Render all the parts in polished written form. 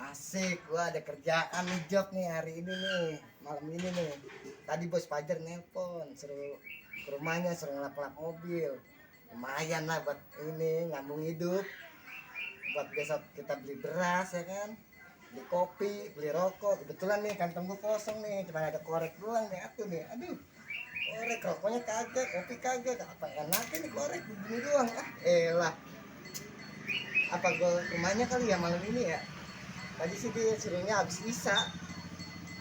Asik, gua ada kerjaan nih, job nih hari ini nih, malam ini nih. Tadi bos Fajar nelpon, suruh ke rumahnya, suruh ngelap-ngelap mobil. Lumayan lah buat ini, nyambung hidup. Buat besok kita beli beras ya kan, beli kopi, beli rokok. Kebetulan nih kantong gua kosong nih, cuma ada korek doang nih, atuh nih. Aduh, korek, rokoknya kagak, kopi kagak. Apa enaknya nih korek begini doang? Ah, elah. Apa gua ke rumahnya kali ya malam ini ya? Tadi sih dia suruhnya habis isa.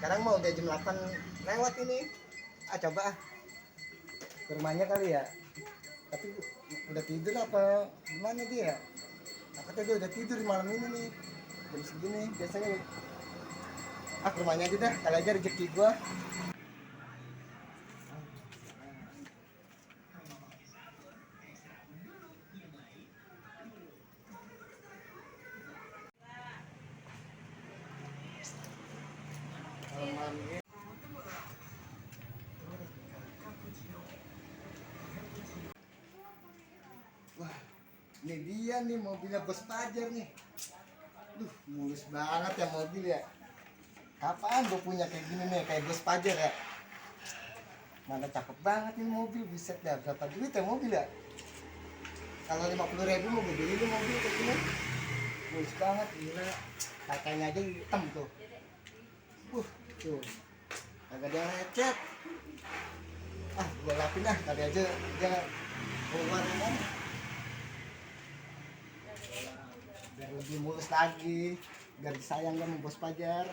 Sekarang mau udah jam 8 lewat ini. Ah coba ke rumahnya kali ya. Tapi udah tidur apa gimana dia? Aku tadi udah tidur malam ini nih. Jam segini biasanya. Ah ke rumahnya aja dah, kali aja rezeki gua. Malam ini. Wah, ini dia nih mobilnya bos Fajar nih. Duh, mulus banget ya mobil ya. Kapan gue punya kayak gini nih, kayak bos Fajar ya? Mana cakep banget nih mobil, buset dah. Berapa duit ya mobil ya? Kalau 50.000 mau gue beli nih mobil kayak gini. Mulus banget, gila. Kacanya aja hitam tuh. Tuh. Agak ada yang lecet. Ah, gue lapin lah, kali aja dia keluar kan. Biar lebih mulus lagi, biar disayang kan bos Fajar,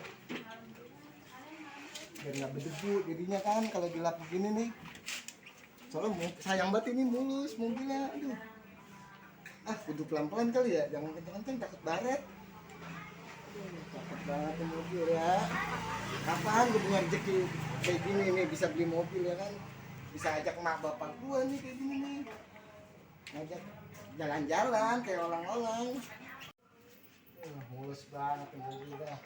biar nggak berdebu jadinya kan kalau dilap begini nih. Soalnya sayang banget ini mulus mobilnya, aduh. Ah kudu pelan-pelan kali ya, jangan kenceng-kenceng takut baret. Aduh, cakep banget ini mobil ya. Kapan gue punya rezeki kayak gini nih, bisa beli mobil ya kan, bisa ajak emak bapak gua nih kayak gini nih, ngajak jalan-jalan kayak orang-orang. Mulus banget ini dah.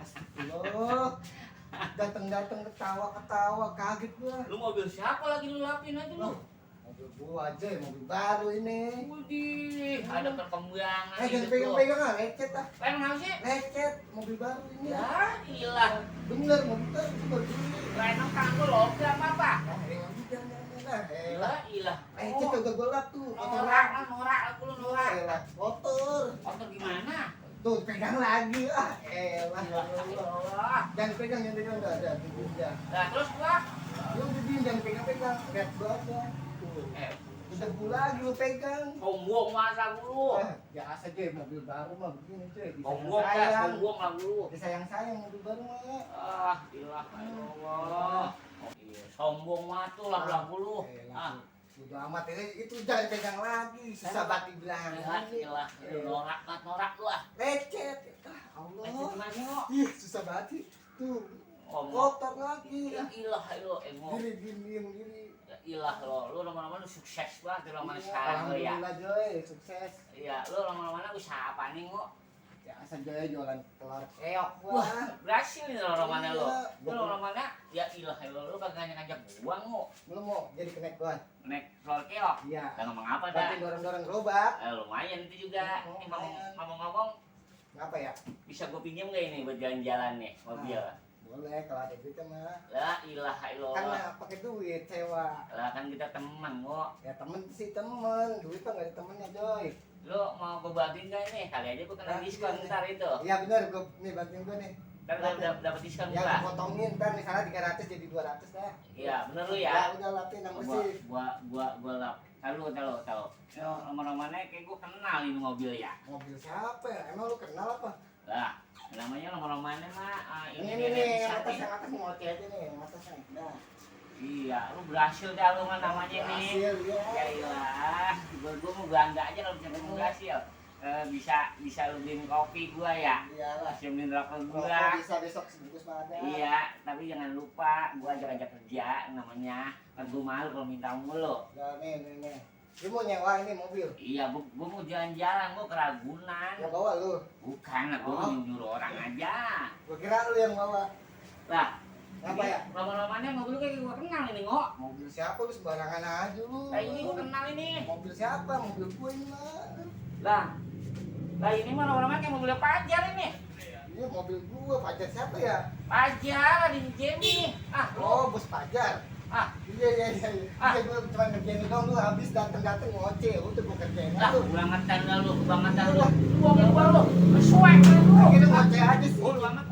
Astagfirullah. Datang-datang ketawa-ketawa kaget gua. Lu mobil siapa lagi lu lapin aja lu? Mobil gua aja, mobil baru ini. Widih, ada perkembangan Jangan hidup lu. pegang-pegang ah, lecet ah. Emang sih? Lecet, mobil baru ini. Ya, ilah. Bener, mobil baru itu baru beli. Renong tangguh lo, apa? Ah, jangan. Ilah, ilah. Lecet udah gua lap tuh. Norak aku lu norak. Elah, kotor. Kotor gimana? Tuh, pegang lagi. Ah, elah. Allah. Jangan pegang, udah ada. Udah. Nah, terus gua? Lu begini, jangan pegang-pegang. Lihat gua aja. Tuh. Udah gula lagi lu pegang. Sombong masa lu. Biasa aja mobil baru mah begini cuy. Sombong ya, sombong lah lu. Disayang-sayang mobil baru mah. Ah, ilah, Allah. Oh iya, sombong mah tuh lah lu. Ah, Udah amat itu jangan pegang lagi. Susah banget dibilang. ilah. Norak lu ah. Lecet. Ah, Allah. Lecet gimana kok? Ih, susah banget sih. Tuh. Ngomong. Kotor lagi. Ya ilah lo, emo. Diri. Ya ilah lu lama-lama lu sukses banget lama-lama sekarang lo ya. Alhamdulillah Joy, sukses. Iya, lu lama-lama usaha apa nih kok? Ya asal Joy jualan telur keok gua. Wah, berhasil nih lama-lama lo. Iya. Lu lama-lama ya ilah lu kagak ngajak gua kok. Lu mau jadi kenek gua? Naik telur keok. Iya. Udah ngomong apa dah? Tapi dorong-dorong gerobak. Lumayan itu juga. Ini ngomong-ngomong, Apa ya? bisa gua pinjam gak ini buat jalan-jalan nih mobil? Boleh kalau ada duitnya mah. La ilaha Kan illallah. pakai duit sewa. Lah kan kita teman kok. Ya temen sih temen, duit mah nggak ada temennya Joy. Lu mau gua bantuin gak ini? Kali aja gua kena diskon ntar itu. Iya benar, gua nih bantuin gua nih. Ntar dapat diskon Ya gua. gua potongin ntar misalnya 300 jadi 200 dah. Iya, bener lu ya. Ya udah lapin nama sih. Gua lap. Tahu. Nomor-nomornya kayak gua kenal ini mobil ya. Mobil siapa ya? Emang lu kenal apa? Lah, namanya nomor-nomornya mah Ini nih, yang atas mau oke aja nih, yang atasnya. Nah. Iya, lu berhasil dah lu mah namanya nih. Berhasil, iya. Ya iyalah, gua mau bangga aja kalau bisa berhasil. Bisa lu beliin kopi gua ya. Iyalah. Bisa beliin rokok Rokok gua. bisa besok sebungkus mah ada. Iya, tapi jangan lupa gua ajak-ajak kerja namanya. Kan gua malu kalau minta mulu. Nah, nih. Lu mau nyewa ini mobil? Iya, gua mau jalan-jalan, gua ke Ragunan. Yang bawa lu? Bukan lah, gua Oh. mau nyuruh orang aja. Gua kira lu yang bawa. Lah, Apa ya? lama-lamanya mobil lu kayak gua kenal ini, Ngok. Mobil siapa lu sembarangan aja lu. Kayak ini gua kenal ini. Mobil siapa? Mobil gue ini mah. Lah, ini mah lama-lama kayak mobilnya Pajar ini. Ini mobil gua, Pajar siapa ya? Pajar, di Jamie. Oh, bos Pajar. Ah. Iya. Iya, gua cuma ngerjain itu doang, lu habis dateng ngoceh, udah gua kerjain Lah, lu. kebangetan lu. Lu mobil gua lu. Kesuai lu. Akhirnya ngoceh aja sih. Lu banget.